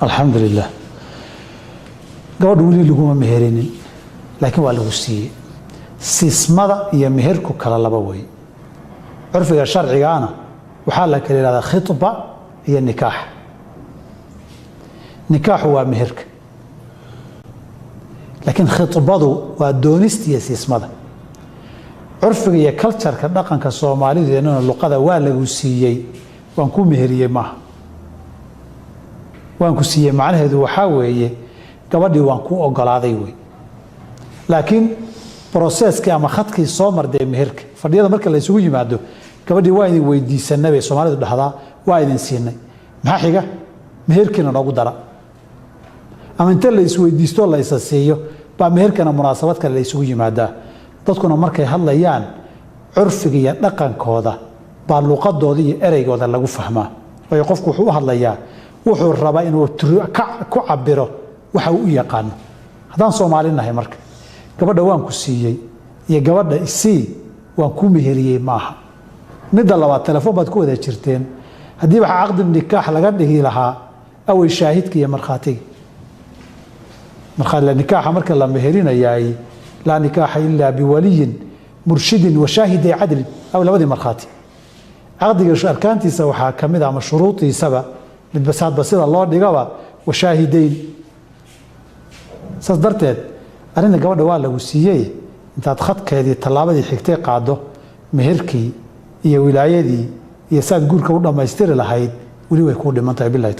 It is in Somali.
Alxamdu lilah. Gabadhu weli laguma meherinin, laakiin waa lagu siiyey. Siismada iyo meherku kala laba wey. Curfiga sharcigaana waxaa la kala yihahdaa khitba iyo nikaax. Nikaaxu waa meherka, laakiin khibadu waa doonista iyo siismada. Curfiga iyo culture-ka, dhaqanka Soomaalideennuna, luqada "waa lagu siiyey", "waan ku meheriyey" maaha. "Waan ku siiyey" macnaheedu waxaa weeye gabadhii waan ku ogolaaday wey, laakiin process-kii ama khadkii soo mardee meherka, fadhiyada marka la isugu yimaado, "Gabadhii waa idin weydiisanay" bay Soomaalidu dhahdaa, "waa idin siinay, maxaa xiga? Meherkiina noogu dara." Ama inta la isweydiisto la isa siiyo baa meherkana munaasabad kale la isugu yimaadaa. Dadkuna markay hadlayaan, curfiga iyo dhaqankooda baa luqadooda iyo ereygooda lagu fahmaa, waayo qofku wuxuu u hadlayaa, wuxuu rabaa inuu ku cabiro waxa uu u yaqaano. Haddaan Soomaali nahay marka, gabadha "waan ku siiyey" iyo "gabadha isii", "waan ku meheriyey" maaha. Midda labaad, telefoon baad ku wada jirteen. Haddii waxa caqdi nikaax laga dhigi lahaa, awey shaahidka iyo markhaatiga? Nikaaxa marka la meherinayaay, laa nikaaxa ilaa biwaliyin murshidin wa shaahiday cadlin, aw labadii markhaati. Caqdiga arkaantiisa waxaa ka mid a ama shuruudiisaba midbasaadba sida loo dhigaba wa shaahidayn. Saas darteed, arrinta gabadha waa lagu siiyey, intaad khadkeedii tallaabadii xigtay qaado, meherkii iyo wilaayadii iyo saad guurka u dhammaystiri lahayd weli way kuu dhiman tahay. Bilahi.